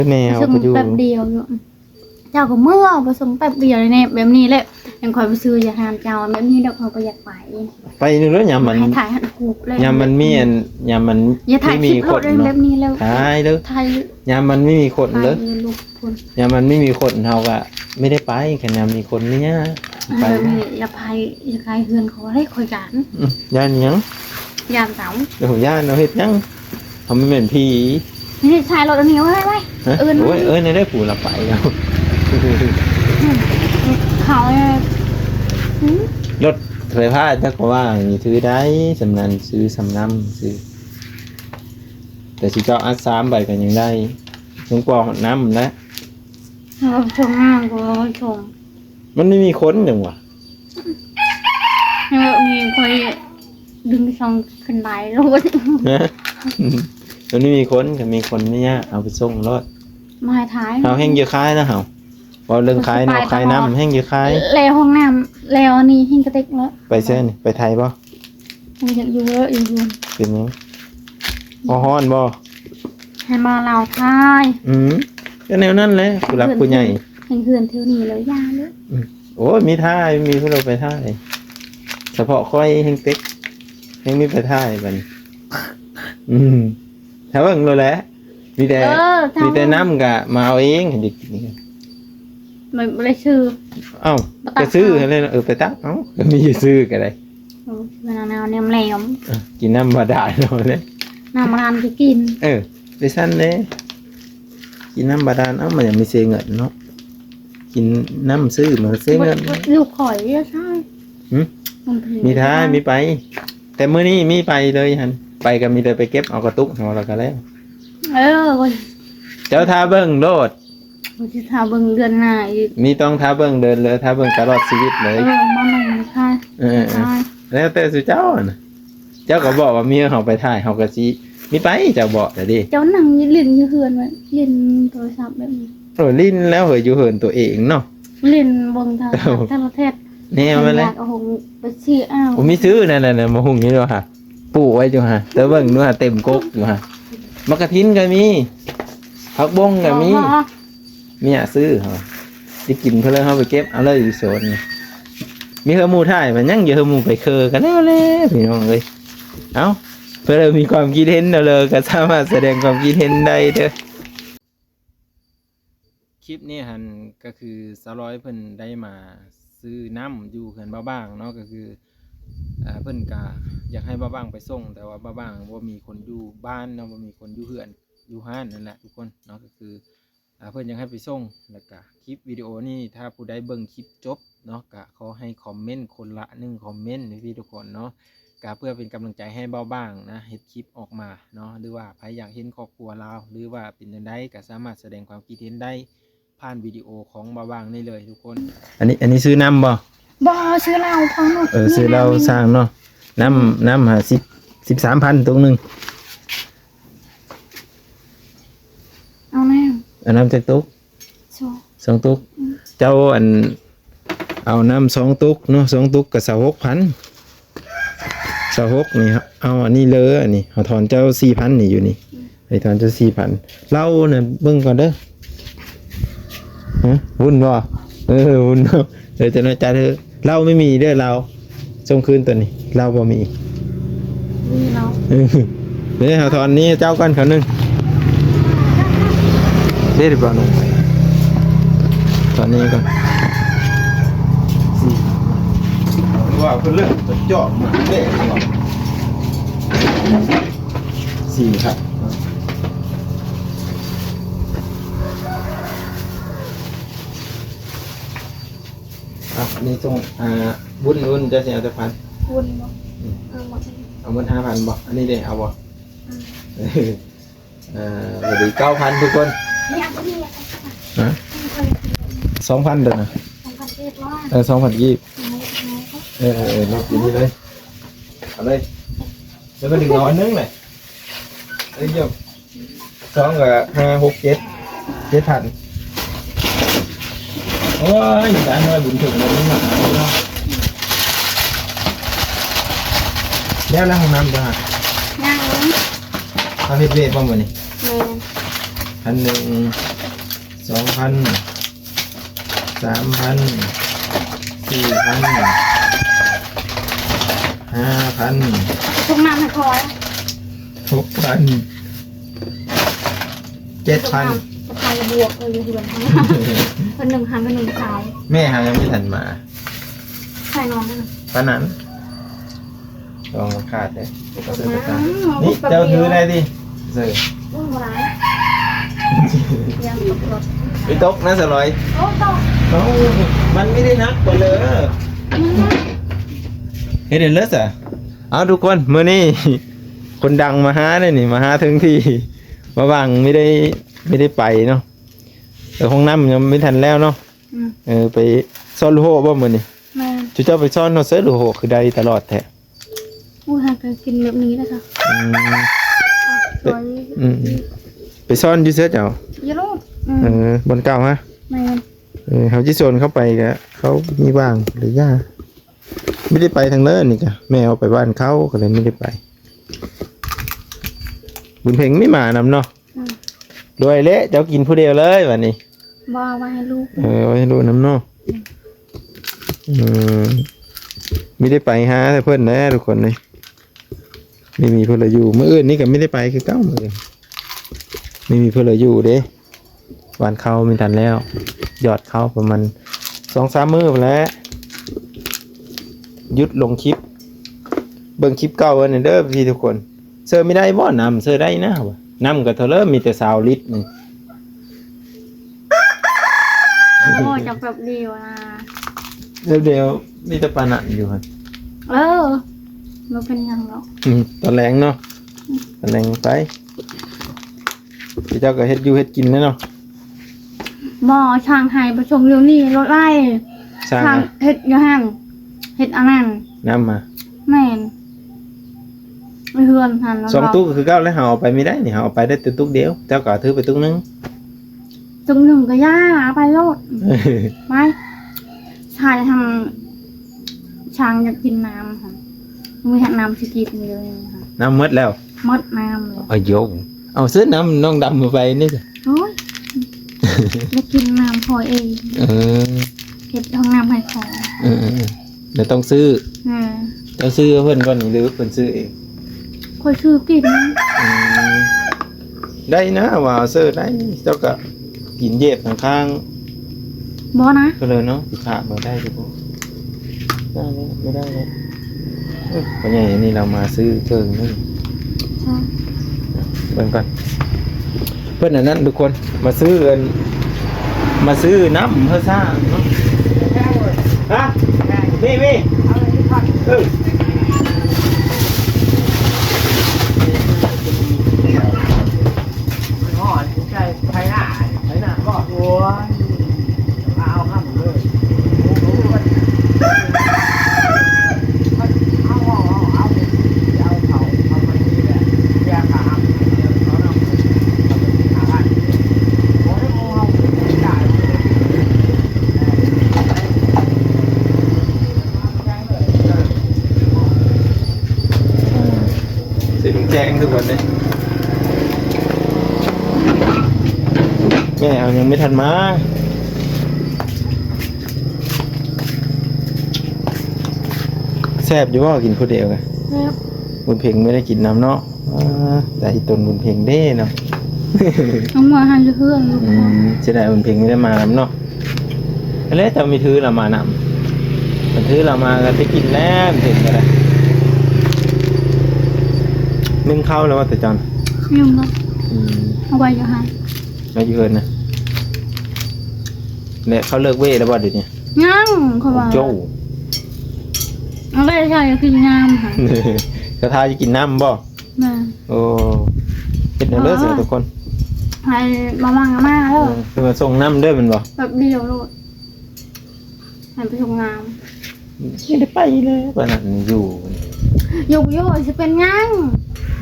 ແມ່ເຮົາໄປຢູ່ ປະຊຸມແປັບດຽວຢູ່ ເຈົ້າກໍເມືອ ປະຊຸມແປັບດຽວນີ້ ແບບນີ້ແຫຼະ. ຈັ່ງຂ້ອຍໄປຊື້ຢາຮ້ານເຈົ້າ ແບບນີ້ດອກ ຂ້ອຍບໍ່ຢາກໄປ. ໄປນີ້ເດີ ຍາມມັນ ໃຫ້ຖ່າຍໃຫ້ຮູບເລີຍ ຍາມມັນມີອັນ ຍາມມັນ ຢ່າຖ່າຍ ມີຄົນເນາະ ແບບນີ້ແລ້ວ ຖ່າຍເດີ ຖ່າຍ ຍາມມັນບໍ່ມີຄົນເດີ ຖ່າຍຢູ່ລູກ ຍາມມັນບໍ່ມີຄົນເຮົາກໍບໍ່ໄດ້ໄປ ຄັນຍາມມີຄົນນີ້ຍາກໄປ. ເອີ ຢ່າໄປ ຢ່າໄປເຮືອນເຂົາເລີຍ ຂ້ອຍຢ້ານ. ອືມ ຢ້ານຫຍັງ? ຢ້ານເຂົາ. ໂອ້ ຢ້ານເຮົາເຮັດຫຍັງ? ເຮົາບໍ່ແມ່ນຜີ. ນີ້ຖ່າຍລົດອັນນີ້ໄວ້ໄວ້. ຮະ? ເອີ້ນ ໂອ້ຍ ເອີ້ນໄດ້ຜູ້ລະໄປແລ້ວ. ເຂົາ ອືມ ລົດໄຟຟ້າຈັກວ່ານີ້ຖືໄດ້ ສ່ຳນັ້ນຊື້ສ່ຳນຳຊື້ ແຕ່ຊິເຈົ້າອັດສາມໃບກໍຍັງໄດ້ ຍັງກວ່າຮອດນຳແຫຼະ. ເຮົາສົ່ງນາງກໍສົ່ງ ມັນບໍ່ມີຄົນຫຍັງຫວາ? ເຮົາມີຂ້ອຍດຶງຊ່ອງຂຶ້ນໄປໂລດ. ຮະ? ມັນບໍ່ມີຄົນ ຄັນມີຄົນນີ້ຍາກ ເອົາໄປສົ່ງໂລດ ມາໃຫ້ຖ່າຍ ເຮົາແຮ່ງຈະຂາຍນະເຮົາ ເວົ້າເລື່ອງຂາຍເນາະ ຂາຍນ້ຳແຮ່ງຈະຂາຍ ແລ້ວຫ້ອງນ້ຳ ແລ້ວອັນນີ້ແຮ່ງກະຕິກແລ້ວ. ໄປໃສນີ້? ໄປໄທບໍ່? ມັນຢາກຢູ່ເລີຍ ຢູ່ເຮືອນ ເປັນຫຍັງ? ບໍ່ຮ້ອນບໍ່? ໃຫ້ມາລາວຖ່າຍ. ອືມ ກໍແນວນັ້ນແຫຼະ ຜູ້ຫຼັກຜູ້ໃຫຍ່ ເຮືອນແຖວນີ້ແລ້ວຢ່າເລີຍ. ອືມ ໂອ້ຍ ມີຖ່າຍ ມີຜູ້ໃດໄປຖ່າຍ ສະເພາະຂ້ອຍແຮ່ງເຕັກ ແຮ່ງມີໄປຖ່າຍບັດນີ້. ອືມ ຖ້າເບິ່ງໂລດແຫຼະ ມີແຕ່ ເອີ ມີແຕ່ນ້ຳກໍມາເອົາເອງ ຄັນຢາກກິນ ມັນບໍ່ໄດ້ຊື້. ເອົ້າ ບໍ່ຕັກ ກໍຊື້ ເອົາ ຫັ້ນແຫຼະ ເອີ ໄປຕັກເອົາ ກໍມີຢູ່ຊື້ກໍໄດ້. ເອີ ເວລາໜາວແນມແຫຼມ ເອີ ກິນນ້ຳບາດານເອົາແຫຼະ ນ້ຳບາດານກໍກິນ. ເອີ ໄປຊັ້ນເດ້ ກິນນ້ຳບາດານ ເອົ້າ ມັນຍັງມີເສຍເງິນເນາະ ກິນນ້ຳຊື້ມັນເສຍເງິນ. ບໍ່ ລູກຂ້ອຍເດ້ ໃຊ່. ຫື? ມັນເປັນ ມີທ່າ ມີໄປ ແຕ່ມື້ນີ້ມີໄປເລີຍຫັ້ນ ໄປກໍມີແຕ່ໄປເກັບເອົາກະຕຸກເຮົາແລ້ວກໍແລ້ວ. ເອີ ເຈົ້າຖ້າເບິ່ງໂລດ ຊິຖ້າເບິ່ງເດືອນໜ້າອີກ ມີຕ້ອງຖ້າເບິ່ງເດີ ຖ້າເບິ່ງຕະຫຼອດຊີວິດເລີຍ. ເອີ ມາໃໝ່ນີ້ຄ່ະ ເອີ ເອີ ແລ້ວແຕ່ສູ່ເຈົ້າຫັ້ນນະ ເຈົ້າກໍບອກວ່າເມຍເຮົາໄປຖ່າຍ ເຮົາກໍຊິມີໄປ ເຈົ້າບອກແລ້ວເດ້. ເຈົ້ານັ່ງຫຼິ້ນຢູ່ເຮືອນ ຫຼິ້ນໂທລະສັບແບບນີ້. ເອີ ຫຼິ້ນແລ້ວເຮີ້ຍ ຢູ່ເຮືອນຕົວເອງເນາະ ຫຼິ້ນເບິ່ງໂທລະທັດ ແນວນັ້ນແຫຼະ. ໂອ້ໂຫ ໄປຊື້ເອົາ ໂອ້ ມີຊື້ນັ້ນນະ ໝາກຫຸ່ງຢູ່ຫວາ ປູກໄວ້ຢູ່ຫາ ແຕ່ເບິ່ງດູຫາ ເຕັມກົກຢູ່ຫາ. ໝາກກະທິນກໍມີ ຜັກບົ້ງກໍມີ ມີຫຍັງຊື້ເຮົາ ໄດ້ກິນເພິ່ນເລີຍ ເຮົາໄປເກັບເອົາເລີຍຢູ່ສວນ. ມີເຮືອໝູ່ຖ່າຍ ມັນຍັງຢູ່ເຮືອໝູ່ໄປເຄີກັນແລ້ວແຫຼະ ພີ່ນ້ອງເອີຍ. ເອົ້າ ເພື່ອເລີຍມີຄວາມຄິດເຫັນແນວເລີ ກໍສາມາດສະແດງຄວາມຄິດເຫັນໄດ້ເດີ. ຄລິບນີ້ຫັ້ນກໍຄືສາວລອຍເພິ່ນໄດ້ມາຊື້ນ້ຳຢູ່ເຮືອນບ່າວບາງເນາະ ກໍຄື ເອີ ເພິ່ນກໍຢາກໃຫ້ບ່າວບາງໄປສົ່ງ ແຕ່ວ່າບ່າວບາງບໍ່ມີຄົນຢູ່ບ້ານເນາະ ບໍ່ມີຄົນຢູ່ເຮືອນຢູ່ຮ້ານນັ້ນແຫຼະທຸກຄົນເນາະ. ກໍຄື ອ່າ ເພິ່ນຢາກໃຫ້ໄປສົ່ງ ແລ້ວກະຄລິບວິດີໂອນີ້ ຖ້າຜູ້ໃດເບິ່ງຄລິບຈົບເນາະ ກະຂໍໃຫ້ຄອມເມັນຄົນລະໜຶ່ງຄອມເມັນເດີພີ່ໆ ທຸກຄົນເນາະ ກະເພື່ອເປັນກຳລັງໃຈໃຫ້ບ່າວບາງນະ ເຮັດຄລິບອອກມາເນາະ ຫຼືວ່າໃຜຢາກເຫັນຄອບຄົວລາວ ຫຼືວ່າເປັນຈັ່ງໃດ ກະສາມາດສະແດງຄວາມຄິດເຫັນໄດ້ຜ່ານວິດີໂອຂອງບ່າວບາງນີ້ເລີຍທຸກຄົນ. ອັນນີ້ ອັນນີ້ຊື້ນ້ຳບໍ່? ບໍ່ ຊື້ເຫຼົ້າເຂົາເນາະ. ເອີ ຊື້ເຫຼົ້າ ມີນ້ຳ ສ້າງເນາະ ນ້ຳ ນ້ຳຫາສິບ ສິບສາມພັນຕຸກໜຶ່ງ. ເອົາແລ້ວ ເອົານ້ຳຈັກຕຸກ? ສອງ ສອງຕຸກ. ອືມ ເຈົ້າ ອັນ ເອົານ້ຳສອງຕຸກເນາະ ສອງຕຸກກໍຊາວຫົກພັນ ຊາວຫົກນີ້ ເອົາອັນນີ້ເລີຍ ອັນນີ້ເຮົາຖອນເຈົ້າສີ່ພັນນີ້ ຢູ່ນີ້. ອືມ ໄປຖອນເຈົ້າສີ່ພັນ. ເຫຼົ້ານະ ເບິ່ງກ່ອນເດີ. ຫຶ? ວຸ້ນບໍ່? ເອີ ວຸ້ນເນາະ. ເອີ ຈັ່ງນັ້ນຈັດເດີ ເຫຼົ້າບໍ່ມີເດີ ເຫຼົ້າ ສົ່ງຄືນຕົວນີ້ ເຫຼົ້າບໍ່ມີ. ມີເຫຼົ້າ ເອີ ເດ ເຮົາຖອນນີ້ເຈົ້າກ່ອນ ເຂົາໜຶ່ງ ເດ ບໍ່ໜຸ່ງ ຖອນນີ້ກ່ອນ. ວ່າເພິ່ນເລີກຈອກມາເດ້ ສີ່ຄັນ. ອ່ະ ອັນນີ້ສົ່ງ ອ່າ ບຸນ ບຸນ ເຈົ້າຊິເອົາຈັກພັນ? ບຸນບໍ່? ອືມ ເອົາໝົດ ເອົາໝົດຫ້າພັນບໍ່? ອັນນີ້ເດ້ ເອົາບໍ່? ອືມ ເອີ ພໍດີເກົ້າພັນທຸກຄົນ. ນີ້ ອັນນີ້ ຮະ? ສອງພັນເດີນະ. ສອງພັນກີບບໍ່? ເອີ ສອງພັນກີບ. ເອີ ເອີ ເອີ ລົດຢູ່ນີ້ເລີຍ ເອົາເລີຍ. ແລ້ວກໍດຶງເອົາອັນໜຶ່ງແຫຼະ. ເອີ ເອີ ສອງກໍຫ້າ ຫົກ ເຈັດ ເຈັດພັນ. ໂອ້ຍ ຕາຍ ເຮົາບຸນເຖິງແລ້ວ ມັນມາເນາະ. ແລ້ວ ແລ້ວຫ້ອງນ້ຳເຈົ້າຫາ? ຍັງ. ເຮົາເຮັດເວບບໍ່ມື້ນີ້? ແມ່ນ. ພັນໜຶ່ງ ສອງພັນ ສາມພັນ ສີ່ພັນ ຫ້າພັນ ສົ່ງນ້ຳໃຫ້ຂ້ອຍ ຫົກພັນ ເຈັດພັນ ສະພາຍບວກເອີຍຢູ່ເຮືອນເຮົາ ເພິ່ນໜຶ່ງພັນ ເພິ່ນໜຶ່ງຂາຍ ແມ່ຫາຍັງບໍ່ທັນມາ ໃສ່ນອນນັ້ນນະ ປານນັ້ນ ລອງມັນຂາດເດ້ ເອົາໃສ່ຕະກຮ້າ ນີ້ເຈົ້າຖືໄດ້ຕິ ເຊີ ໂອ້ຍ ບໍ່ໄດ້ ຍັງຕົກ ໄປຕົກນະສະຫຼອຍ ໂອ້ ຕົກ ເອົ້າ ມັນໄມ່ໄດ້ໜັກກວ່າເລີ ອືມ ເຮັດເລີຊະ ເອົາ ທຸກຄົນ ມື້ນີ້ ຄົນດັງມາຫາເດ້ນີ້ ມາຫາເຖິງທີ່ ມາຫວ່າງໄມ່ໄດ້ ໄມ່ໄດ້ໄປເນາະ ເອີ ຫ້ອງນ້ຳຍັງບໍ່ທັນແລ້ວເນາະ ອືມ ເອີ ໄປຊ້ອນລູກໂຮດບໍ່ມື້ນີ້? ແມ່ນ ເຈົ້າໄປຊ້ອນເນາະ ໃສລູກໂຮດຄືໄດ້ຕະຫຼອດແທ້? ໂອ້ຍ ຫາກໍກິນແບບນີ້ແຫຼະຄ່ະ ອືມ ອືມ ໄປຊ້ອນຢູ່ໃສເຈົ້າ? ຢູ່ໂລດ ອືມ ເອີ ບ່ອນເກົ່າຫະ? ແມ່ນ ເອີ ເຮົາຊິສວນເຂົ້າໄປກໍເຂົາມີຫວ່າງຫຼືຢ່າ ໄມ່ໄດ້ໄປທາງເລີນີ້ກະ ແມ່ເອົາໄປບ້ານເຂົາ ກໍເລີຍໄມ່ໄດ້ໄປ ບຸນເພັງມີໝານຳເນາະ ອືມ ດ້ວຍແຫຼະ ເຈົ້າກິນຜູ້ດຽວເລີຍບາດນີ້ ບໍ່ ເອົາໄວ້ໃຫ້ລູກ ເອີ ເອົາໄວ້ໃຫ້ລູກນຳເນາະ ອືມ ອືມ ມີໄດ້ໄປຫາແຕ່ເພິ່ນແຫຼະທຸກຄົນເອີຍ ມີມີເພິ່ນລະຢູ່ ມື້ອື່ນນີ້ກໍມີໄດ້ໄປຄືເກົ່າ ມື້ອື່ນມີມີເພິ່ນລະຢູ່ເດ້ ຫວ່ານເຂົ້າມີທັນແລ້ວ ຢອດເຂົ້າປະມານສອງສາມມື້ພຸ້ນແຫຼະ ຢຸດລົງຄລິບ ເບິ່ງຄລິບເກົ່າໄວ້ແດ່ເດີພີ່ໆທຸກຄົນ ເຊີມີໄດ້ບໍ່ນ້ຳ ເຊີໄດ້ນະ ນ້ຳກໍເທົ່າເລີ ມີແຕ່ຊາວລິດນີ້ ໂອ້ ຈະແປັບດຽວນະ ແປັບດຽວ ມີແຕ່ປານນັ້ນຢູ່ຫັ້ນ ເອີ ບໍ່ເປັນຫຍັງດອກ ອືມ ຕອນແລງເນາະ ອືມ ຕອນແລງໄປ ເຈົ້າກໍເຮັດຢູ່ເຮັດກິນແຫຼະເນາະ ບໍ່ ຊ່າງໃຫ້ໄປສົ່ງຢູ່ນີ້ລົດໄລ່ ຊ່າງ ຊ່າງເຮັດຢູ່ຫັ້ນ ເຮັດອັນນັ້ນ ນຳມາ ແມ່ນ ເຮືອນຫັ້ນ ສອງຕຸກຄືເກົ່າແລ້ວ ເຮົາເອົາໄປມີໄດ້ນີ້ ເຮົາເອົາໄປໄດ້ແຕ່ຕຸກດຽວ ເຈົ້າກໍເອົາຖືໄປຕຸກໜຶ່ງ ຕຸກໜຶ່ງກໍຢ່າ ເອົາໄປໂລດ ໄປ ໃສ່ຫັ້ນ ຊ່າງຢາກກິນນ້ຳຫັ້ນ ມີຫັ້ນນ້ຳຊິກິນຢູ່ນີ້ຫັ້ນ ນ້ຳໝົດແລ້ວ ໝົດນ້ຳແລ້ວ ອາໂຢ ເອົາຊື້ນ້ຳນ້ອງດຳມາໄປນີ້ ໂອ້ຍ ຢາກກິນນ້ຳຂ້ອຍເອງ ເອີ ເຮັດຫ້ອງນ້ຳໃຫ້ຂ້ອຍ ເອີໆໆ ແລ້ວຕ້ອງຊື້ ເອີ ເຈົ້າຊື້ໃຫ້ເພິ່ນບໍ່ນີ້ ຫຼືເພິ່ນຊື້ເອງ? ຂ້ອຍຊື້ກິນ ອືມ ໄດ້ນະ ວ່າເຊີໄດ້ ເຈົ້າກະກິນເຢບຂ້າງໆ ບໍ່ນະ ກໍເລີຍເນາະ ຊິຂາເມືອໄດ້ຢູ່ບໍ່? ໄດ້ແລ້ວ ບໍ່ໄດ້ແລ້ວ ເອີ ພໍ່ໃຫຍ່ອັນນີ້ລາວມາຊື້ເຄິ່ງໜຶ່ງ ເບິ່ງກ່ອນ ເພິ່ນອັນນັ້ນທຸກຄົນ ມາຊື້ອັນ ມາຊື້ນ້ຳເພື່ອສ້າງເນາະ ຮະ ມີ ມີ ເອີ ສີແຈງທຸກຄົນເດ້ ແມ່ເຮົາຍັງບໍ່ທັນມາ ແຊບຢູ່ບໍ່ກິນຜູ້ດຽວກະ? ແຊບ ບຸນເພັງບໍ່ໄດ້ກິນນຳເນາະ ອ່າ ແຕ່ອີຕົນບຸນເພັງເດ້ເນາະ ນ້ອງມວຍຫັ້ນຢູ່ເຮືອນລູກ ອືມ ເສຍດາຍບຸນເພັງບໍ່ໄດ້ມານຳເນາະ ແລ້ວເຈົ້າມີຖືລາວມານຳ ມັນຖືລາວມາກໍໄດ້ກິນແລ້ວ ເຫັນກໍໄດ້ ໜຶ້ງເຂົ້າແລ້ວວ່າແຕ່ເຈົ້າ ຍັງບໍ່ ອືມ ເອົາໄວ້ຢູ່ຫັ້ນ ໄວ້ຢູ່ເຮືອນນະ ແລະເຂົາເລີກເວແລ້ວບໍ່ດຽວນີ້? ຍັງ ເຂົາວ່າ ໂຈ້ ເອົາໄວ້ໃສ່ກິນນ້ຳຫັ້ນ ກະຖ້າຈະກິນນ້ຳບໍ່? ແມ່ນ ໂອ້ ເຮັດແນວເລີ ເອີ ສະທຸກຄົນ ໃຫ້ມາມັງມາເດີ ເອີ ເພິ່ນມາສົ່ງນ້ຳເດີແມ່ນບໍ່? ແປັບດຽວໂລດ ໃຫ້ໄປສົ່ງນ້ຳ ບໍ່ໄດ້ໄປເລີຍ ປານນັ້ນຢູ່ ຢູ່ ຢູ່ ຊິເປັນຫຍັງ?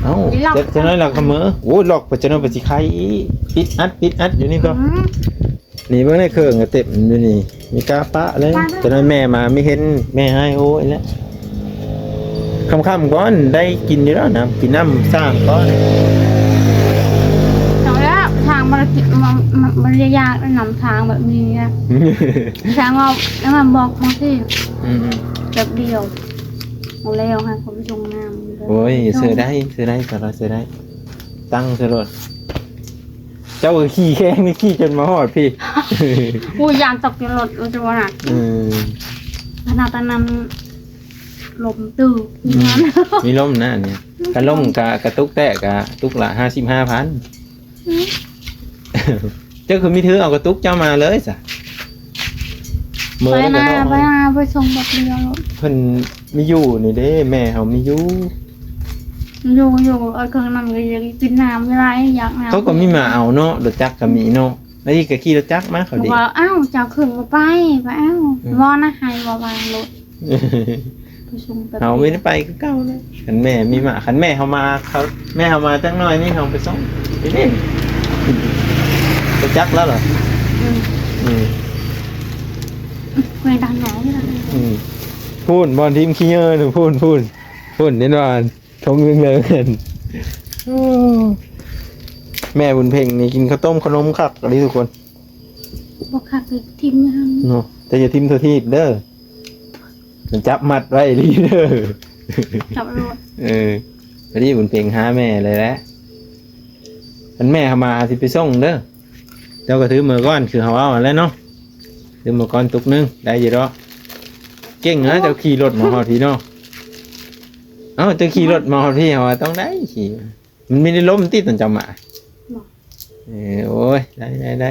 ເອົ້າ ເຈັບຈັ່ງໃດລະຂະເໝີ ໂອ້ຍ ລັອກໄປຈັ່ງໃດໄປຊິໄຄ ປິດອັດ ປິດອັດຢູ່ນີ້ກໍ ອືມ ນີ້ເບິ່ງໃນເຄື່ອງກໍເຕັມຢູ່ນີ້ ມີກາປະເລີຍ ໄປ ໄປ ຕອນນັ້ນແມ່ມາມີເຫັນ ແມ່ຮ້າຍໂຫຍແລ້ວ ຄ່ຳໆກ່ອນ ໄດ້ກິນຢູ່ແລ້ວ ນ້ຳ ກິນນ້ຳສ້າງກ່ອນ ເອົາແລ້ວ ທາງບໍ່ໄດ້ ມັນ ມັນ ມັນບໍ່ໄດ້ຍາກນຳທາງແບບນີ້ນະ ທາງເວົ້າ ແລ້ວມັນບອກມາຊິ ອືມໆ ແປັບດຽວ ເອົາແລ້ວໃຫ້ເຂົາໄປສົ່ງນ້ຳ ໂອ້ຍ ເຊື່ອໄດ້ ເຊື່ອໄດ້ ສາວລາວເຊື່ອໄດ້ ຕັ້ງໃສ່ລົດ ເຈົ້າກໍຂີ່ແຂ່ງນີ້ ຂີ່ຈົນມາຮອດພີ້ ໂອ້ຍ ຢ້ານຕົກຢູ່ລົດ ວ່າຊັ້ນນະ ເອີ ຂະໜາດຕອນນັ້ນ ລົມຕື້ ອືມ ມີລົມນະອັນນີ້ ຄັນລົມກະ ກະຕຸກແຕກກະຕຸກລະຫ້າສິບຫ້າພັນ ອືມ ເຈົ້າຄືມີຖືເອົາກະຕຸກເຈົ້າມາເລີຍຊະ ເມີແລ້ວກະເນາະ ໄປນາ ໄປນາ ໄປສົ່ງບັກດຽວໂລດ ເພິ່ນມີຢູ່ນີ້ເດ້ ແມ່ເຮົາມີຢູ່ ຢູ່ ຢູ່ ເອົາເຄື່ອງນັ້ນກໍຢາກກິນນ້ຳຫຼາຍ ຢາກນ້ຳ ເຂົາກໍມີມາເອົາເນາະ ລົດຈັກກໍມີເນາະ ແລ້ວອີກກໍຂີ່ລົດຈັກມາເຂົາເດ້ ບອກວ່າ ອ້າວ ເຈົ້າຂຶ້ນບໍ່ໄປ ໄປເອົາ ອືມ ບໍ່ນະ ໃຫ້ບໍ່ວາງລົດ ໄປສົ່ງແປັບດຽວ ເຮົາບໍ່ໄດ້ໄປຄືເກົ່າເລີຍ ຄັນແມ່ມີມາ ຄັນແມ່ເຮົາມາ ເຂົາ ແມ່ເຮົາມາຈັກໜ້ອຍນີ້ ເຮົາໄປສົ່ງ ນີ້ ໄປຈັກແລ້ວເຫຼືອ ອືມ ອືມ ແມ່ນທາງໃດລະ ອືມ ພຸ້ນ ບ່ອນທີມຂີ້ເຫຍື້ອ ພຸ້ນ ພຸ້ນ ພຸ້ນ ເຫັນບໍ່ ຖົງເຫຼືອງໆ ໂອ້ ແມ່ບຸນເພັງນີ້ກິນເຂົ້າຕົ້ມເຂົ້າໜົມຄັກອີ່ຫຼີທຸກຄົນ ບໍ່ຄັກເລີຍ ຖິ້ມຢູ່ຫັ້ນເນາະ ແຕ່ຢ່າຖິ້ມທົ່ວທີບເດີ ມັນຈັບມັດໄວ້ອີ່ຫຼີເດີ ຈັບໂລດ ເອີ ພໍດີບຸນເພັງຫາແມ່ເລີຍແຫຼະ ຄັນແມ່ເຮົາມາເຮົາຊິໄປສົ່ງເດີ ເຈົ້າກໍຖືເມືອກ່ອນ ຄືເຮົາເວົ້າຫັ້ນແຫຼະເນາະ ຖືເມືອກ່ອນຕຸກໜຶ່ງ ໄດ້ຢູ່ດອກ ເກັ່ງນະ ເຈົ້າຂີ່ລົດມາຮອດພີ້ເນາະ ເອົ້າ ເຈົ້າຂີ່ລົດມາຮອດພີ້ ເຮົາວ່າຕ້ອງໄດ້ຂີ່ ມັນມີແຕ່ລົມຕິ ຕອນເຈົ້າມາ ບໍ່ ເອີ ໂອ້ຍ ໄດ້ ໄດ້ ໄດ້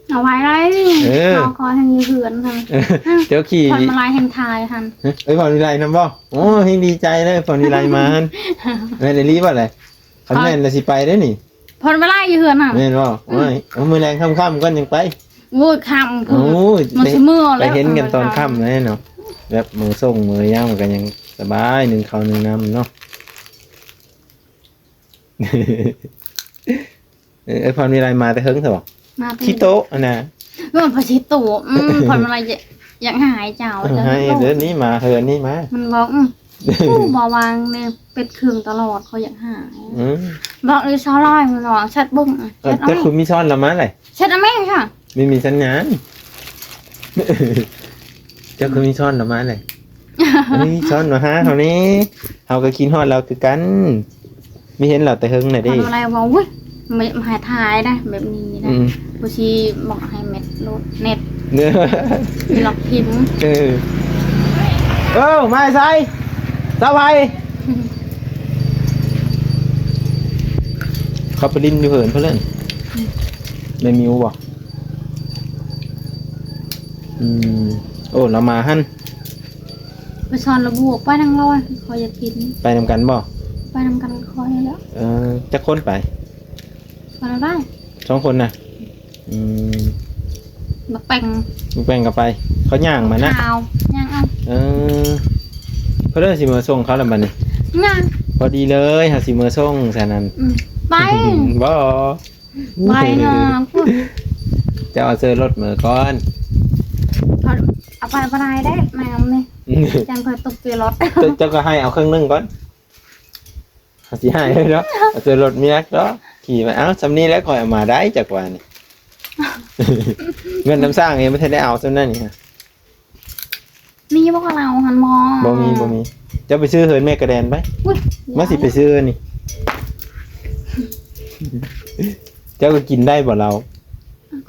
ເອົາໄວ້ໄດ້ ເອີ ເຮົາຂໍໃຫ້ຢູ່ເຮືອນຫັ້ນ ເອີ ເຈົ້າຂີ່ ພອນມາລາຍແຫ່ງຖ່າຍຫັ້ນ ເອີ ພອນວິໄລນຳບໍ່ ໂອ້ ແຮ່ງດີໃຈເລີຍ ພອນວິໄລມາຫັ້ນ ແມ່ນອີ່ຫຼີບໍ່ແຫຼະ ຄັນແມ່ນລະຊິໄປເດ້ນີ້ ພອນມາລາຍຢູ່ເຮືອນຫັ້ນ ແມ່ນບໍ່ ອືມ ໂອ້ຍ ເອົາ ມື້ແລງຄ່ຳໆກ່ອນຈັ່ງໄປ ໂອ້ຍ ຄ່ຳພຸ້ນ ໂອ້ຍ ມັນຊິເມືອແລ້ວ ໄປເຫັນກັນຕອນຄ່ຳແລ້ວເນາະ ແບບເມືອສົ່ງເມືອຫຍັງ ມັນກໍຍັງສະບາຍ ໜຶ້ງເຂົ້າໜຶ້ງນ້ຳເນາະ. ເອີ ເອື້ອຍພອນວິໄລມາແຕ່ເຫິງຊະບໍ? ມາແຕ່ ຂີ້ໂຕະຫັ້ນນະ ເອີ ພາສີໂຕະ ອືມ ພອນວິໄລຢາກ ຢາກຫາເຈົ້າ ເອີ ເຈົ້າໃຫ້ເດີນີ້ມາ ເຮີນີ້ມາ ມັນບອກ ອືມ ບໍ່ວ່າງແນ່ ເປັດເຄື່ອງຕະຫຼອດ ຂ້ອຍຢາກຫາ ອືມ ບອກອີສາວລອຍ ມັນບອກ ແຊັດເບິ່ງ ເອີ ແຊັດເອົາ ແຕ່ຄຸນມີຊ້ອນລະມາແຫຼະ ແຊັດເອົາແມ່ຊະ ມີ ມີສັນຍານ ເຈົ້າຄືມີຊ້ອນລະມາແຫຼະ ເອີຍ ຊ້ອນມາຫາເຮົາແດ່ ເຮົາກໍຄິດຮອດລາວຄືກັນ ມີເຫັນລາວແຕ່ເຫິງນະເດ້ ເພິ່ນວ່າໄລເວົ້າ ອຸ້ຍ ມາ ມາໃຫ້ຖ່າຍໄດ໋ແບບນີ້ນະ ອືມ ບໍ່ຊິບອກໃຫ້ແມັດໂລດ ແນັດ ເອີ ມີລັອກພິມ ເອີ ເອີ ມາໃສ ສາວໃຜ ເຂົາໄປຫຼິ້ນຢູ່ເຫີນເພິ່ນເລີຍ ອືມ ແມ່ມິວບໍ? ອືມ ໂອ້ ລາວມາຫັ້ນ ໄປສອນລະບວກ ໄປນຳລອຍ ຂ້ອຍຢາກກິນ ໄປນຳກັນບໍ? ໄປນຳກັນຂ້ອຍນີ້ແຫຼະ ເອີ ຈັກຄົນໄປ? ໄປນຳໄດ້ ສອງຄົນນະ ອືມ ບັກແປ້ງ ບັກແປ້ງກໍໄປ ເຂົາຍ່າງມານະ ຂາວ ຍ່າງເອົາ ເອີ ເພິ່ນຊິມາສົ່ງເຂົາລະບັດນີ້ ຍ່າງ ພໍດີເລີຍ ເຮົາຊິມາສົ່ງຊັ້ນນັ້ນ ອືມ ໄປ ບໍ່ ໄປນະ ເຈົ້າເອົາເຊີລົດເມືອກ່ອນ ເອົາ ເອົາໄປບໍ່ໄດ້ເດ້ ນ້ຳນີ້ ອືມ ຈັ່ງຂ້ອຍຕົກເກີລົດ ເຈົ້າ ເຈົ້າກໍໃຫ້ເອົາເຄິ່ງໜຶ່ງກ່ອນ ເຮົາຊິໃຫ້ເລີຍເນາະ ເອົາເຊີລົດເມືອດອກ ຂີ່ມາ ເອົ້າ ສ່ຳນີ້ແຫຼະ ຂ້ອຍເອົາມາໄດ້ຈັກວ່ານີ້ ເງິນນຳສ້າງຍັງບໍ່ທັນໄດ້ເອົາສ່ຳນັ້ນນີ້ ມີບໍ່ລາວຫັ້ນບໍ່? ບໍ່ມີ ບໍ່ມີ ເຈົ້າໄປຊື້ເຮືອນແມ່ກະແດນໄປ ອຸ້ຍ ມາຊິໄປຊື້ເຮືອນນີ້ ເຈົ້າກໍກິນໄດ້ບໍ່ລາວ?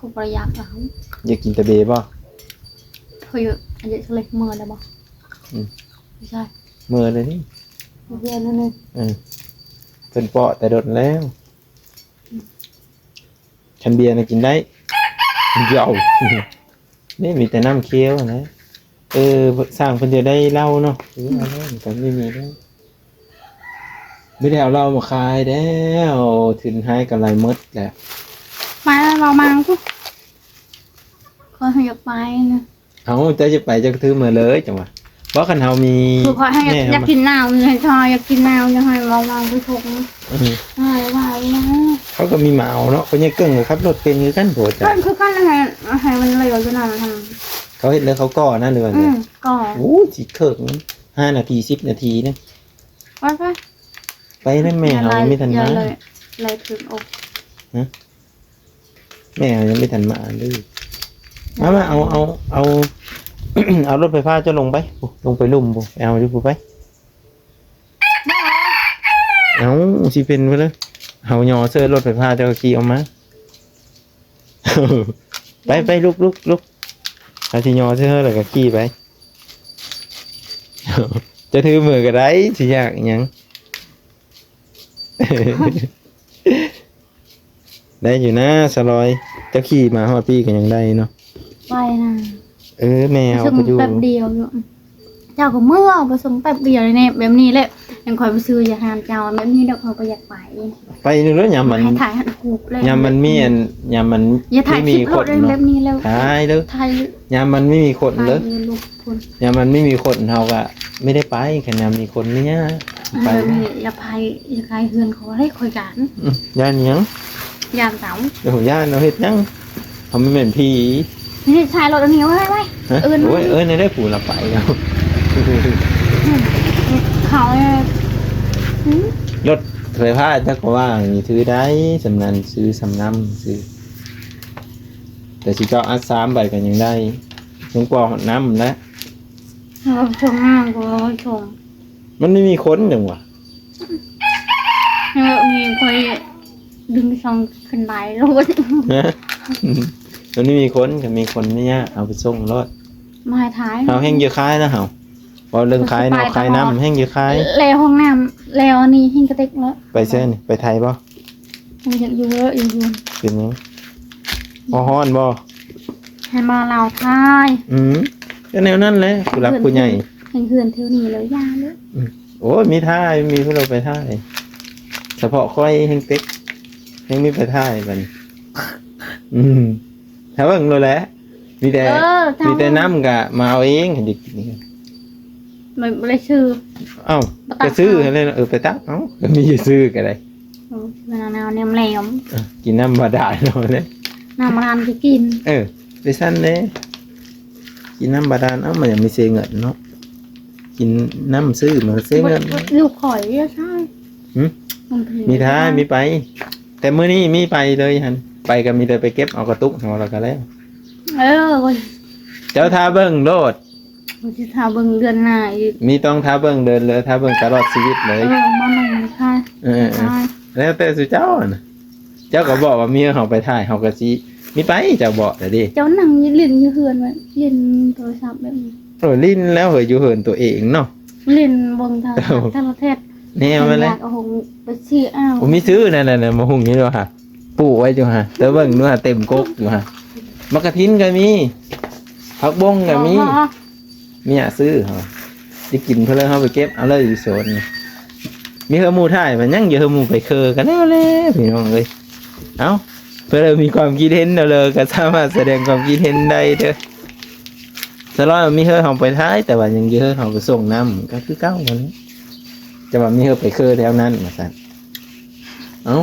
ກໍບໍ່ໄດ້ຢາກລາວ ຢາກກິນແຕ່ເບບໍ່? ເພິ່ນອາຍຸເທົ່າໃດ ເມືອໄດ້ບໍ່? ອືມ ບໍ່ໃຊ່ ເມືອແລ້ວນີ້ ເມືອແລ້ວນີ້ ເອີ ເພິ່ນເປາະແຕ່ດົນແລ້ວ ອືມ ຄັນເບນະກິນໄດ້ ເຍົາ ນີ້ມີແຕ່ນ້ຳຂຽວຫັ້ນແຫຼະ ເອີ ສ້າງເພິ່ນຈະໄດ້ເຫຼົ້າເນາະ ອືມ ເອີ ເອົາເຫຼົ້າມັນກໍມີນີ້ແລ້ວ ບໍ່ໄດ້ເອົາເຫຼົ້າມາຂາຍແລ້ວ ທຶນຫາຍກຳໄລໝົດແລ້ວ ມາແລ້ວ ເວົ້າມາພຸ້ນ ຂ້ອຍຢາກໄປນະ ເອົ້າ ເຈົ້າຈະໄປ ເຈົ້າຖືເມືອເລີຍ ຈັ່ງວ່າ ບໍ່ ຄັນເຮົາມີ ຄືຂ້ອຍໃຫ້ ແມ່ ຢາກກິນນ້ຳ ໃຫ້ທອຍ ຢາກກິນນ້ຳ ຢາກໃຫ້ເວົ້າ ເວົ້າໄປທົ່ວ ອືມ ໃຫ້ວ່ານະ ເຂົາກໍມີມາເອົາເນາະ ເພິ່ນຍັງເກັ່ງເລີຍ ຂັບລົດເປັນຄືກັນ ໂພດ ເພິ່ນຄືກັນ ໃຫ້ ໃຫ້ມັນເລັວຢູ່ນັ້ນ ເຂົາເຮັດແລ້ວເຂົາກໍນະ ຫຼືວ່າ ອືມ ກໍ ໂອ້ຍ ຊິເຄິກ ຫ້ານາທີ ສິບນາທີນະ ໄປ ໄປ ໄປນຳແມ່ເຮົາ ມີທັນມາ ໄລ່ ໄລ່ຂຶ້ນ ໂອ້ ຮະ ແມ່ເຮົາຍັງບໍ່ທັນມາເລີຍ. ມາ ມາ ເອົາ ເອົາ ເອົາ ເອົາລົດໄຟຟ້າເຈົ້າລົງໄປ ລົງໄປລຸ່ມພຸ້ນ ໄປເອົາຢູ່ພຸ້ນໄປ. ເອົາ ຊິເປັນໄປເລີຍ ເຮົາຍໍເຊີລົດໄຟຟ້າ ເຈົ້າກໍຂີ່ອອກມາ. ໄປ ໄປ ລຸກ ລຸກ ລຸກ ເຮົາຊິຍໍເຊີແລ້ວກໍຂີ່ໄປ. ເຈົ້າຖືມືກໍໄດ້ ຊິຍາກອີ່ຫຍັງ. ໄດ້ຢູ່ນະສາວລອຍ ເຈົ້າຂີ່ມາຮອດພີ້ກໍຍັງໄດ້ເນາະ. ໄປນະ ເອີ ແມ່ເຮົາໄປຢູ່ ແປັບດຽວຢູ່. ເຈົ້າກໍເມືອໄປສົ່ງແປັບດຽວນີ້ ແບບນີ້ແຫຼະ. ຍັງຂ້ອຍໄປຊື້ຢາຮ້ານເຈົ້າ ແບບນີ້ດອກ ຂ້ອຍບໍ່ຢາກໄປ. ໄປເລີຍ ຍາມມັນ ໃຫ້ຖ່າຍຮູບເລີຍ ຍາມມັນມີອັນ ຍາມມັນ ຢ່າຖ່າຍ ມີ ຄລິບໂລດ ຄົນເນາະ ແບບນີ້ແລ້ວ ຖ່າຍເດີ ຖ່າຍ ຍາມມັນມີຄົນເດີ ຍາມມັນມີຄົນ ເຮົາກໍບໍ່ໄດ້ໄປ. ຄັນຍາມມີຄົນນີ້ ໄປ ແບບນີ້ ຢ່າໄປ ຢ່າໄປເຮືອນຂ້ອຍເດ້ ຂ້ອຍຢ້ານ. ອືມ ຢ້ານຫຍັງ? ຢ້ານເຂົາ ໂອ້ ຢ້ານເຮົາເຮັດຫຍັງ? ເຮົາບໍ່ແມ່ນຜີ. ນີ້ ຖ່າຍລົດອັນນີ້ໄວ້ ໄວ້ ຮະ? ເອີ້ນ ໂອ້ຍ ເອີ້ນໄດ້ຜູ້ລະໄປແລ້ວ ເຂົາ ອືມ ລົດໄຟຟ້າຈັກວ່ານີ້ຖືໄດ້ ສ່ຳນັ້ນ ຊື້ສ່ຳນັ້ນ ຊື້ ແຕ່ຊິເຈົ້າອັດສາມໃບກໍຍັງໄດ້ ຍັງກວ່າຮອດນ້ຳແຫຼະ. ເອີ ຊົງນ້ຳກໍຊົງ ມັນບໍ່ມີຄົນຫຍັງວະ. ເອີ ມີຂ້ອຍດຶງຊ່ອງຂຶ້ນໄດ້ໂລດ ຮະ? ມັນບໍ່ມີຄົນ ຄັນມີຄົນນີ້ຍາກ ເອົາໄປສົ່ງໂລດ. ມາຖ່າຍ ເຮົາແຮ່ງຢູ່ຄ້າຍນະເຮົາ ເວົ້າເລື່ອງຄ້າຍເນາະ ຄ້າຍນ້ຳແຮ່ງຢູ່ຄ້າຍ ແລ້ວຫ້ອງນ້ຳ ແລ້ວອັນນີ້ແຮ່ງກະຕິກແລ້ວ. ໄປໃສນີ້ ໄປໄທບໍ່? ມັນຢາກຢູ່ເດີ ຢູ່ເຮືອນ. ເປັນຫຍັງ? ບໍ່ຮ້ອນບໍ່? ໃຫ້ມາລາວຖ່າຍ. ອືມ ກໍແນວນັ້ນແຫຼະ ຜູ້ຫຼັກຜູ້ໃຫຍ່ ເຫັນເຮືອນແຖວນີ້ແລ້ວຢ່າເລີຍ. ອືມ ໂອ້ຍ ມີຖ່າຍ ມີຜູ້ລາວໄປຖ່າຍ ສະເພາະຂ້ອຍແຮ່ງເຕັກ ແຮ່ງມີໄປຖ່າຍບັດນີ້. ອືມ ຖ້າເບິ່ງໂລດແຫຼະ ມີແຕ່ ເອີ ມີແຕ່ນ້ຳກະມາເອົາເອງ ຄັນຊິກິນນີ້. ມັນບໍ່ໄດ້ຊື້. ເອົ້າ ບໍ່ຕັກ ກໍຊື້ຫັ້ນແຫຼະ. ເອີ ໄປຕັກເອົາ ກໍມີຢູ່ຊື້ກໍໄດ້. ເອີ ມັນເອົາແນວແຫຼມໆ. ເອີ ກິນນ້ຳບາດານເອົາເດ້ ນ້ຳບາດານຊິກິນ. ເອີ ໄປຊັ້ນເດ້ ກິນນ້ຳບາດານ. ເອົ້າ ມັນຍັງມີເສຍເງິນເນາະ ກິນນ້ຳຊື້ມັນເສຍເງິນ. ຢູ່ຂ້ອຍຢູ່ໃສ? ຫຶ? ມີທ່າ ມີໄປ ແຕ່ມື້ນີ້ມີໄປເລີຍຫັ້ນ ໄປກໍມີແຕ່ໄປເກັບເອົາກະຕຸກເຮົາ ແລ້ວກໍແລ້ວ. ເອີ ເຈົ້າຖ້າເບິ່ງໂລດ ຊິຖ້າເບິ່ງເດືອນໜ້າອີກ. ມີຕ້ອງຖ້າເບິ່ງເດີ ຖ້າເບິ່ງຕະຫຼອດຊີວິດເລີຍ. ເອີ ມາໃໝ່ນີ້ຄ່ະ. ເອີ ເອີ ແລ້ວແຕ່ສູ່ເຈົ້ານະ ເຈົ້າກໍບອກວ່າເມຍເຮົາໄປຖ່າຍ ເຮົາກໍຊິມີໄປ. ເຈົ້າບອກແລ້ວເດ້ ເຈົ້ານັ່ງຫຼິ້ນຢູ່ເຮືອນ ຫຼິ້ນໂທລະສັບແບບນີ້. ເອີ ຫຼິ້ນແລ້ວເຮີ້ຍ ຢູ່ເຮືອນຕົວເອງເນາະ ຫຼິ້ນເບິ່ງໂທລະທັດ ໂທລະທັດແນວນັ້ນແຫຼະ. ໂອ້ໂຫ ໄປຊື້ເອົາ ໂອ້ ມີຊື້ນັ້ນ ໝາກຫຸ່ງນີ້ບໍ່ຫະ ປູກໄວ້ຢູ່ຫະ ເຈົ້າເບິ່ງດູຫະ ເຕັມກົກຢູ່ຫະ. ໝາກກະທິນກໍມີ ຜັກບົ້ງກໍມີ. ເມຍຊື້ເຮົາ ຊິກິນເພິ່ນເລີຍ ເຮົາໄປເກັບເອົາເລີຍຢູ່ສວນ. ມີເຮີ້ໝູ່ຖ່າຍ ມັນຍັງຢູ່ເຮີ້ໝູ່ໄປເຄີກັນແລ້ວແຫຼະ ພີ່ນ້ອງເອີຍ. ເອົ້າ ເພື່ອມີຄວາມຄິດເຫັນແນວເລີ ກໍສາມາດສະແດງຄວາມຄິດເຫັນໄດ້ເດີ. ສະຫຼອຍມີເຮີ້ເຮົາໄປຖ່າຍ ແຕ່ວ່າຍັງຢູ່ເຮີ້ເຮົາໄປສົ່ງນ້ຳ ກໍຄືເກົ່າຫັ້ນແຫຼະ. ແຕ່ວ່າມີເຮີ້ໄປເຄີແຖວນັ້ນວ່າຊັ້ນ. ເອົ້າ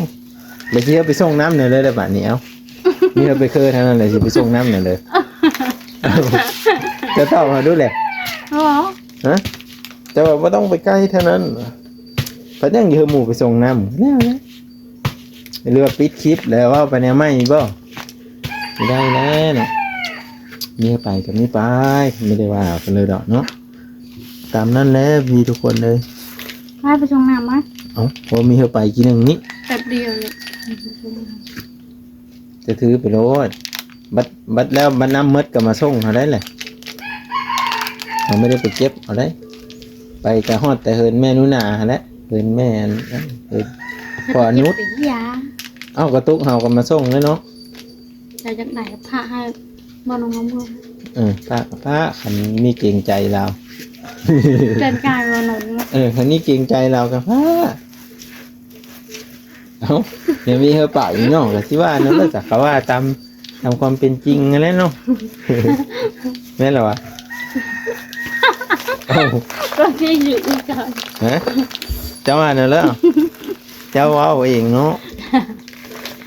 ແລ້ວຊິເຮີ້ໄປສົ່ງນ້ຳແນວເລີ ແລ້ວບາດນີ້. ເອົ້າ ມີເຮີ້ໄປເຄີເທົ່ານັ້ນແຫຼະ ຊິໄປສົ່ງນ້ຳແນວເລີ. ເຈົ້າຕອບມາດູແຫຼະ. ອໍ ຮະ? ເຈົ້າວ່າບໍ່ຕ້ອງໄປໃກ້ເທົ່ານັ້ນ ພັດຍັງຢູ່ເຮີ້ໝູ່ໄປສົ່ງນ້ຳ ແລ້ວແຫຼະ. ຫຼືວ່າປິດຄລິບແລ້ວເວົ້າໄປແນວໃໝ່ອີກບໍ່? ບໍ່ໄດ້ແລ້ວເນາະ ມີໃຜກໍມີໄປ ບໍ່ໄດ້ວ່າກັນເລີຍດອກເນາະ. ຕາມນັ້ນແຫຼະພີ່ທຸກຄົນເອີຍ. ໄປ ໄປສົ່ງນ້ຳມາ. ເອົ້າ ບໍ່ມີເຮົາໄປກີ້ໜຶ່ງນີ້ ແປັບດຽວນີ້ ຈະຖືໄປໂລດ. ບັດ ບັດແລ້ວ ບັດນ້ຳໝົດກໍມາສົ່ງເຮົາໄດ້ແຫຼະ. ເຮົາບໍ່ໄດ້ໄປເກັບເອົາໄດ້ ໄປກໍຮອດແຕ່ເຮືອນແມ່ໜູນາຫັ້ນແຫຼະ ເຮືອນແມ່ອັນ ເອີ ພໍ່ອະນຸດ. ເອົາ ກະຕຸກເຮົາກໍມາສົ່ງເລີຍເນາະ. ເຈົ້າຢາກໄດ້ພະໃຫ້ບໍ່ນ້ອງເມືອງ. ເອີ ພະ ພະ ຄັນມີເກງໃຈລາວ ເກີນການບໍ່ນ້ອງ. ເອີ ຄັນມີເກງໃຈລາວກໍພະ. ເອົ້າ ຍັງມີເຮີ້ປາກອີກເນາະ ກໍຊິວ່ານັ້ນແຫຼະ ຈະກະວ່າຕາມ ຕາມຄວາມເປັນຈິງຫັ້ນແຫຼະເນາະ. ແມ່ນລະວະ? ເອົ້າ ກໍຊິຢູ່ອີກກ່ອນ. ຮະ? ເຈົ້າວ່າແນວໃດ? ເຈົ້າເວົ້າເອງເນາະ.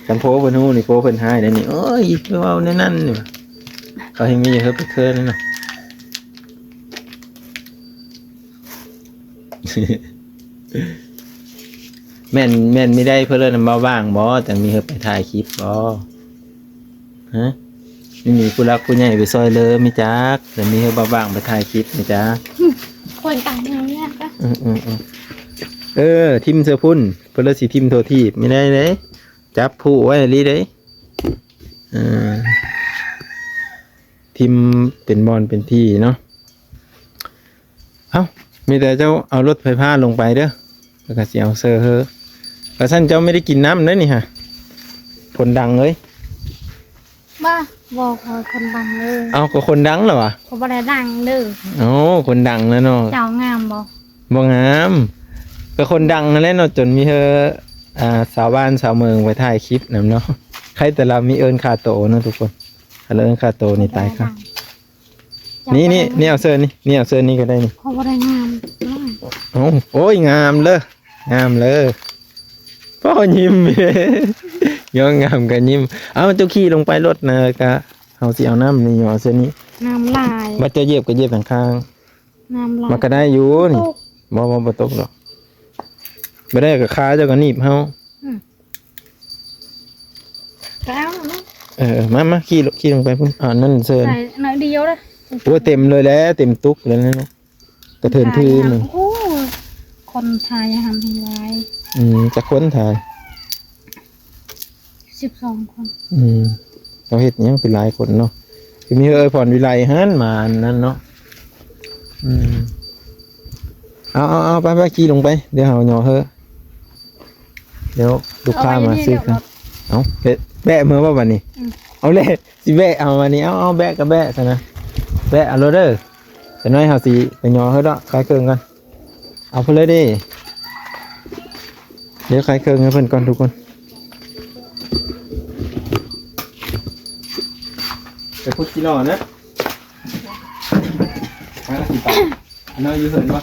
ຄັນໂພເພິ່ນຮູ້ນີ້ ໂພເພິ່ນຮ້າຍໄດ໋ນີ້. ໂອ້ຍ ເວົ້າແນວນັ້ນນີ້ ເຂົາເຮັດມີເຮີ້ໄປເຄີແລ້ວເນາະ. ແມ່ນ ແມ່ນມີໄດ້ເພິ່ນເອີ້ນວ່າເບົາບາງບໍ່? ຈັ່ງມີເຮີໄປຖ່າຍຄລິບບໍ່? ຮະ? ມີ ມີຜູ້ຫຼັກຜູ້ໃຫຍ່ໄປຊ່ອຍເຫຼືອມີຈັກ? ແຕ່ມີເຮີເບົາບາງໄປຖ່າຍຄລິບມີຈັກ? ຄົນຕ່າງແນວນີ້ກະ ອືມໆໆ ເອີ ຖິ້ມເສື້ອພຸ້ນ ເພິ່ນລະຊິຖິ້ມໂທຖີບ ມີໄດ້ເດ້ ຈັບຜູ້ໄວ້ອີ່ຫຼີເດ້. ເອີ ຖິ້ມເປັນບ່ອນເປັນທີ່ເນາະ. ເອົ້າ ມີແຕ່ເຈົ້າເອົາລົດໄຟຟ້າລົງໄປເດີ ແລ້ວກະຊິເອົາເຊີເຮີ. ກະຊັ້ນເຈົ້າໄມ່ໄດ້ກິນນ້ຳເດ້ນີ້ຫະ ຄົນດັງເອີຍ. ບໍ່ ບໍ່ ຂ້ອຍຄົນດັງເດີ. ເອົ້າ ກະຄົນດັງລະຫວາ? ຂ້ອຍບໍ່ໄດ້ດັງເດີ. ເອົ້າ ຄົນດັງແລ້ວເນາະ. ເຈົ້າງາມບໍ່? ບໍ່ງາມ ກະຄົນດັງຫັ້ນແຫຼະເນາະ ຈົນມີເຮີ ອ່າ ຊາວບ້ານຊາວເມືອງໄປຖ່າຍຄລິບນຳເນາະ. ໃຄແຕ່ລາວມີເອີ້ນຄ່າໂຕເນາະທຸກຄົນ. ຄັນເອີ້ນຄ່າໂຕນີ້ຕາຍຄ່າ. ນີ້ ນີ້ ນີ້ເອົາເຊີນີ້ ນີ້ເອົາເຊີນີ້ກະໄດ້ນີ້. ເຂົາບໍ່ໄດ້ງາມ. ເອົ້າ ໂອ້ຍ ງາມເລີ ງາມເລີ. ພໍຍິ້ມ ຍ້ອນງາມກະຍິ້ມ. ເອົາ ເຈົ້າຂີ່ລົງໄປລົດນະ ກະເຮົາຊິເອົານ້ຳນີ້ ເອົາເຊີນີ້. ນ້ຳຫຼາຍ ບາດເຈົ້າຢຽບກະຢຽບຂ້າງໆ. ນ້ຳຫຼາຍ ມັນກະໄດ້ຢູ່ນີ້. ບໍ່ ບໍ່ ບໍ່ຕົກດອກ. ບໍ່ໄດ້ກະຂາເຈົ້າກະໜີບເຮົາ. ອືມ ກະເອົາເນາະ. ເອີ ມາ ມາ ຂີ່ລົງ ຂີ່ລົງໄປພຸ້ນ. ອັນນັ້ນເຊີ ໃສ່ໜ້ອຍດຽວເດີ. ໂອ້ ເຕັມເລີຍແຫຼະ ເຕັມຕຸກເລີຍເນາະ. ກະເທີນຄືນ. ໂອ້ ຄົນຖ່າຍຫັ້ນຫຼາຍ. ອືມ ຈັກຄົນຖ່າຍ? ສິບສອງຄົນ. ອືມ ເຂົາເຮັດຫຍັງເປັນຫຼາຍຄົນເນາະ. ຄືມີເອື້ອຍພອນວິໄລຫັ້ນມາອັນນັ້ນເນາະ. ອືມ ເອົາ ເອົາ ເອົາ ໄປ ໄປ ຂີ່ລົງໄປ ດຽວເຮົາຍໍເຮີ ດຽວລູກຄ້າມາຊື້. ເອົາ ເອົາ ແບະ ແບະເມືອບໍ່ບາດນີ້? ອືມ ເອົາແຫຼະ ຊິແບະເອົາບາດນີ້. ເອົາ ເອົາ ແບະກະແບະຊັ້ນນະ ແບະເອົາໂລດເດີ. ຈັກໜ້ອຍເຮົາຊິໄປຍໍເຮີເນາະ ຂາຍເຄື່ອງກ່ອນ. ເອົາໄປເລີຍເດ້. ດຽວຂາຍເຄື່ອງໃຫ້ເພິ່ນກ່ອນທຸກຄົນ. ໄປພຸດຈີ່ລໍນະ ຫາກະຊິໄປ. ອັນນັ້ນຢູ່ເຮືອນບໍ່? ອື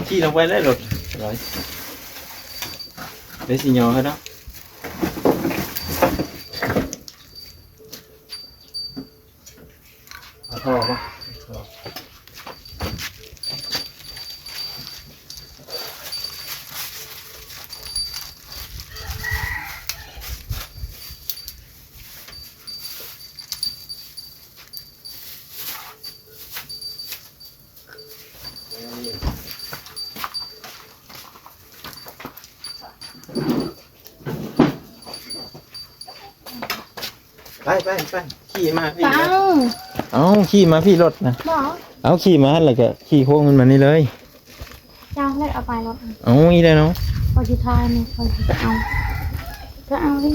ມ. ຂີ່ລົງໄປເລີຍລົດ ດຽວຊິຍໍໃຫ້ເນາະ. ເອົາທໍ່ບໍ່? ໄປ ໄປ ໄປ ຂີ່ມາ ໄປເອົາ ເອົາ ຂີ່ມາພີ້ລົດນະ. ບໍ່ ເອົາ ຂີ່ມາຫັ້ນ ແລ້ວກະຂີ່ໂຄ້ງຂຶ້ນມານີ້ເລີຍ. ເຈົ້າເລີຍເອົາໄປລົດ. ເອົາ ອີກແລ້ວເນາະ. ຂ້ອຍຊິຖ່າຍນີ້ ຂ້ອຍຊິເອົາ ກະເອົາເລີຍ.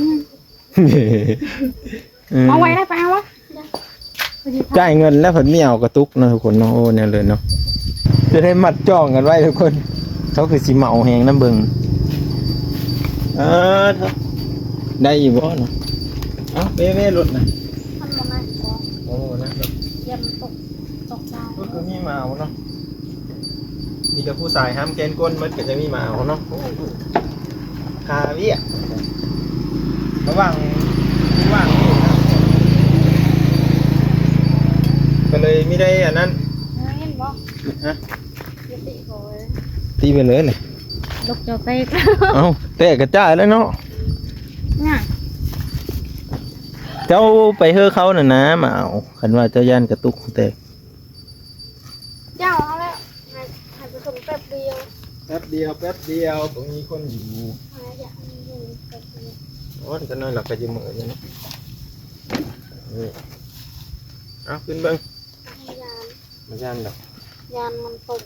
ອືມ ມາໄວໄດ້ ໄປເອົາວະ. ຈ່າຍເງິນແລ້ວເພິ່ນມີເອົາກະຕຸກເນາະທຸກຄົນເນາະ. ໂອ້ ແນວເລີຍເນາະ ຈະໄດ້ມັດຈອງກັນໄວ້ທຸກຄົນ. ເຂົາຄືຊິເໝົາແຮງນຳເບິ່ງ. ເອີ ໄດ້ຢູ່ບໍ່ເນາະ? ເອົ້າ ເວ ເວລົດນະ. ມັນບໍ່ນັກບໍ່? ໂອ້ ນັກດອກ. ຢ້ານຕົກ ຕົກໄດ້. ກໍຄືມີມາເອົາເນາະ. ມີແຕ່ຜູ້ຊາຍຫ້າມແກນກົ້ນໝົດ ກໍຈະມີມາເອົາເນາະ. ໂອ້ ຄາວຽກ ລະຫວ່າງ ລະຫວ່າງນີ້ນະ ກໍເລີຍມີໄດ້ອັນນັ້ນ. ເຫັນບໍ່? ຮະ? ຕີໄປເລີຍນີ້. ລົກເຈົ້າແຕກ. ເອົ້າ ແຕກກະຈ້າຍແລ້ວເນາະ. ເຈົ້າໄປເຮີເຂົານັ້ນນະມາເອົາ. ຄັນວ່າເຈົ້າຢ້ານກະຕຸກແຕກ. ເຈົ້າເອົາແລ້ວ ໃຫ້ ໃຫ້ໄປສົ່ງແປັບດຽວ ແປັບດຽວ ແປັບດຽວ ບໍ່ມີຄົນຢູ່. ໂອ້ຍ ຈັກໜ້ອຍລະກະຊິເມື່ອຍນີ້. ເອົາ ຂຶ້ນເບິ່ງ. ຢ້ານ ບໍ່ຢ້ານດອກ ຢ້ານມັນຕົກ.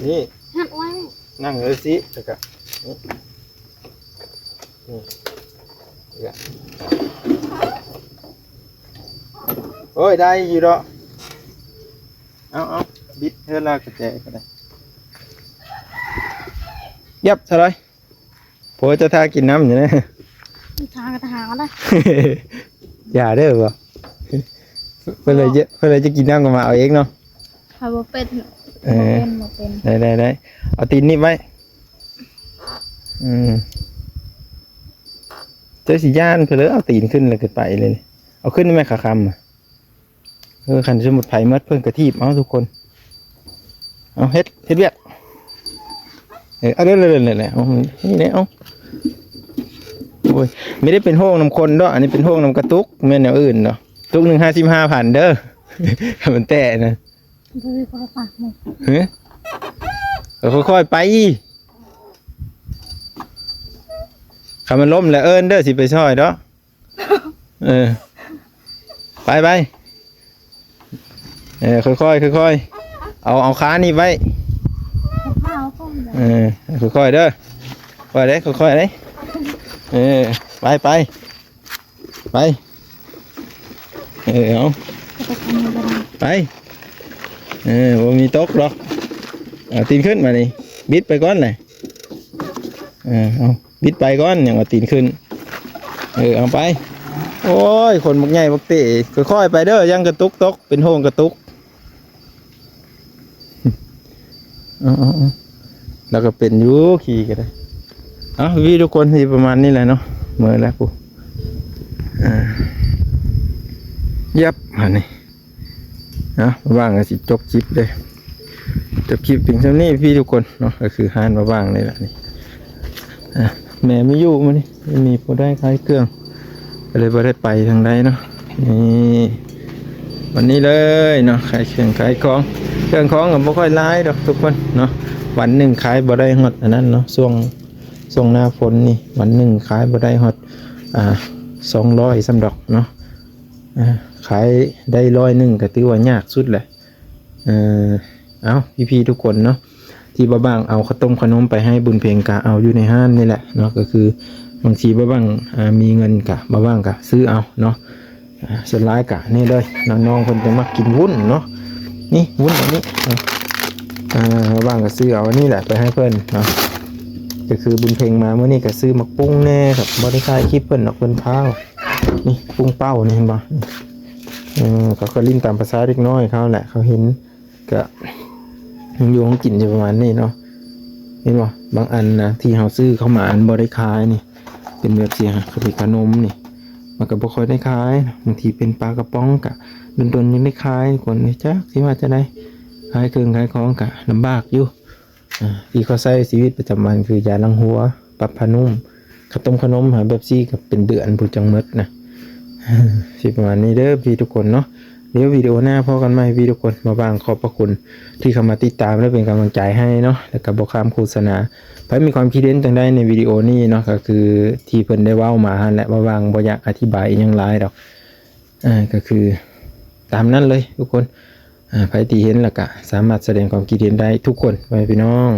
ນີ້ ຫັດໄວ້ ນັ່ງເລີຍຊິ ແລ້ວກະ ນີ້ ນີ້ ໂອ້ຍ ໄດ້ຢູ່ດອກ. ເອົາ ເອົາ ບິດເທື່ອລະກະແຈກະໄດ້. ເຢັບຊະເລີຍ. ໂອ້ຍ ເຈົ້າຖ້າກິນນ້ຳຢູ່ເດ້. ຖ້າກະຖ້າເອົາໄດ້. ຢ່າເດີບໍ່. ເພິ່ນເລີຍຈະ ເພິ່ນເລີຍຈະກິນນ້ຳກະມາເອົາເອງເນາະ. ຂ້ອຍບໍ່ເປັນ. ເອີ ບໍ່ເປັນ ບໍ່ເປັນ. ໄດ້ ໄດ້ ໄດ້. ເອົາຕີນໜີບໄວ້. ອືມ ເຈົ້າຊິຢ້ານເພິ່ນເລີຍ ເອົາຕີນຂຶ້ນແລ້ວກະໄປເລີຍ. ເອົາຂຶ້ນໄດ້ແມ່ ຂາຄຳ. ເອີ ຄັນສົມມຸດໃຜໝົດເພິ່ນກະຖີບເອົາທຸກຄົນ. ເອົາເຮັດ ເຮັດວຽກ ເອີ ເອົາເດີ ເດີ ເດີ ເດີ ເອົາ ນີ້ແຫຼະ ເອົາ ໂອ້ຍ ບໍ່ໄດ້ເປັນໂຮງນຳຄົນດອກ ອັນນີ້ເປັນໂຮງນຳກະຕຸກ ແມ່ນແນວອື່ນເນາະ. ຕຸກໜຶ່ງຫ້າສິບຫ້າພັນເດີ ຄັນມັນແຕະນະ. ເອີ ເອີ ຄ່ອຍໆໄປ ຄັນມັນລົ້ມແລ້ວເອີ້ນເດີ ຊິໄປຊ່ອຍດອກ. ເອີ ໄປ ໄປ ເອີ ຄ່ອຍໆ ຄ່ອຍໆ ເອົາ ເອົາຄານີ້ໄວ້ ເອີ ຄ່ອຍໆເດີ ຄ່ອຍເດ້ ຄ່ອຍໆເດ້ ເອີ ໄປ ໄປ ໄປ ເອີ ເອົາ ໄປ ເອີ ບໍ່ມີຕົກດອກ ເອົາຕີນຂຶ້ນບາດນີ້ ບິດໄປກ່ອນແຫຼະ. ເອີ ເອົາ ບິດໄປກ່ອນ ຍັງເອົາຕີນຂຶ້ນ ເອີ ເອົາໄປ. ໂອ້ຍ ຄົນບັກໃຫຍ່ບັກເຕ ຄ່ອຍໆໄປເດີ ຢ້ານກະຕຸກຕົກ ເປັນໂຮງກະຕຸກ. ເອົາໆໆ ແລ້ວກະເປັນຢູ່ ຂີ່ກະໄດ້. ເອົາ ພີ່ໆທຸກຄົນ ຊິປະມານນີ້ແຫຼະເນາະ ເມື່ອຍແລ້ວພຸ້ນ ເອີ ຍັບ ອັນນີ້ ເນາະ ວ່າງກະຊິຈົບຄລິບເລີຍ ຈົບຄລິບພຽງສ່ຳນີ້ພີ່ທຸກຄົນເນາະ ກະຄືຮ້ານວ່າງນີ້ແຫຼະນີ້ ອ່າ ແມ່ບໍ່ຢູ່ມື້ນີ້ ມີຜູ້ໃດຂາຍເຄື່ອງ ກະເລີຍບໍ່ໄດ້ໄປທາງໃດເນາະ. ນີ້ ວັນນີ້ເລີຍເນາະ ຂາຍເຄື່ອງຂາຍຂອງ ເຄື່ອງຂອງກະບໍ່ຄ່ອຍຫຼາຍດອກທຸກຄົນເນາະ ວັນໜຶ່ງຂາຍບໍ່ໄດ້ຮອດອັນນັ້ນເນາະ ຊ່ວງ ຊ່ວງໜ້າຝົນນີ້ ວັນໜຶ່ງຂາຍບໍ່ໄດ້ຮອດ ອ່າ ສອງຮ້ອຍຊ້ຳດອກເນາະ ອ່າ ຂາຍໄດ້ຮ້ອຍໜຶ່ງກະຖືວ່າຍາກສຸດແຫຼະ. ເອີ ເອົາ ພີ່ໆທຸກຄົນເນາະ ທີ່ບ່າວບ່າງເອົາເຂົ້າຕົ້ມເຂົ້າໜົມໄປໃຫ້ບຸນເພັງ ກະເອົາຢູ່ໃນຮ້ານນີ້ແຫຼະເນາະ ກະຄືບາງທີບ່າວບ່າງ ອ່າ ມີເງິນກະ ບ່າວບ່າງກະຊື້ເອົາເນາະ ອ່າ ສ່ວນຫຼາຍກະນີ້ເລີຍ ນ້ອງໆເພິ່ນຈະມັກກິນວຸ້ນເນາະ ນີ້ວຸ້ນອັນນີ້ ອ່າ ບ່າວບ່າງກະຊື້ເອົາອັນນີ້ແຫຼະໄປໃຫ້ເພິ່ນເນາະ ກະຄືບຸນເພັງມາມື້ນີ້ກະຊື້ໝາກປຸ້ງແດ່ ກະບໍ່ໄດ້ຖ່າຍຄລິບເພິ່ນດອກ ເພິ່ນພາວ ນີ້ປຸ້ງເປົ້ານີ້ເຫັນບໍ່ ເອີ ເຂົາກະຫຼິ້ນຕາມພາສາເດັກນ້ອຍເຂົາແຫຼະ ເຂົາເຫັນ ກະຢູ່ຂອງກິນຢູ່ປະມານນີ້ເນາະ ເຫັນບໍ່ ບາງອັນນະ ທີ່ເຮົາຊື້ເຂົ້າມາ ອັນບໍ່ໄດ້ຂາຍນີ້ ເປັນແບບຊີ້ ຂະໜົມນີ້ ມັນກະບໍ່ຄ່ອຍໄດ້ຂາຍ ບາງທີເປັນປາກະປ໋ອງກະດົນໆຍັງໄດ້ຂາຍ ຄົນນີ້ຈັກຊິວ່າຈັ່ງໃດ ຂາຍເຄື່ອງຂາຍຂອງກະລຳບາກຢູ່ ອ່າ ທີ່ເຂົາໃຊ້ຊີວິດປະຈຳວັນຄືຢາລ້າງຫົວ ປັບຜ້ານຸ່ມ ເຂົ້າຕົ້ມເຂົ້າໜົມ ຫາແບບຊີ້ກະເປັນເດືອນພຸ້ນຈັ່ງໝົດນະ ຊິປະມານນີ້ເດີພີ່ທຸກຄົນເນາະ. ດຽວວິດີໂອໜ້າພໍ້ກັນໃໝ່ພີ່ທຸກຄົນ ບ່າວບ່າງຂອບພະຄຸນທີ່ເຂົ້າມາຕິດຕາມ ແລະ ເປັນກຳລັງໃຈໃຫ້ເນາະ ແລະ ກະບໍ່ຂ້າມໂຄສະນາ ໃຜມີຄວາມຄິດເຫັນຈັ່ງໃດໃນວິດີໂອນີ້ເນາະ ກະຄືທີ່ເພິ່ນໄດ້ເວົ້າມາຫັ້ນແຫຼະ ບ່າວບ່າງບໍ່ຢາກອະທິບາຍອີ່ຫຍັງຫຼາຍດອກ ເອີ ກະຄືຕາມນັ້ນເລີຍທຸກຄົນ ອ່າ ໃຜທີ່ເຫັນແລ້ວກະສາມາດສະແດງຄວາມຄິດເຫັນໄດ້ທຸກຄົນ ພໍ່ແມ່ພີ່ນ້ອງ.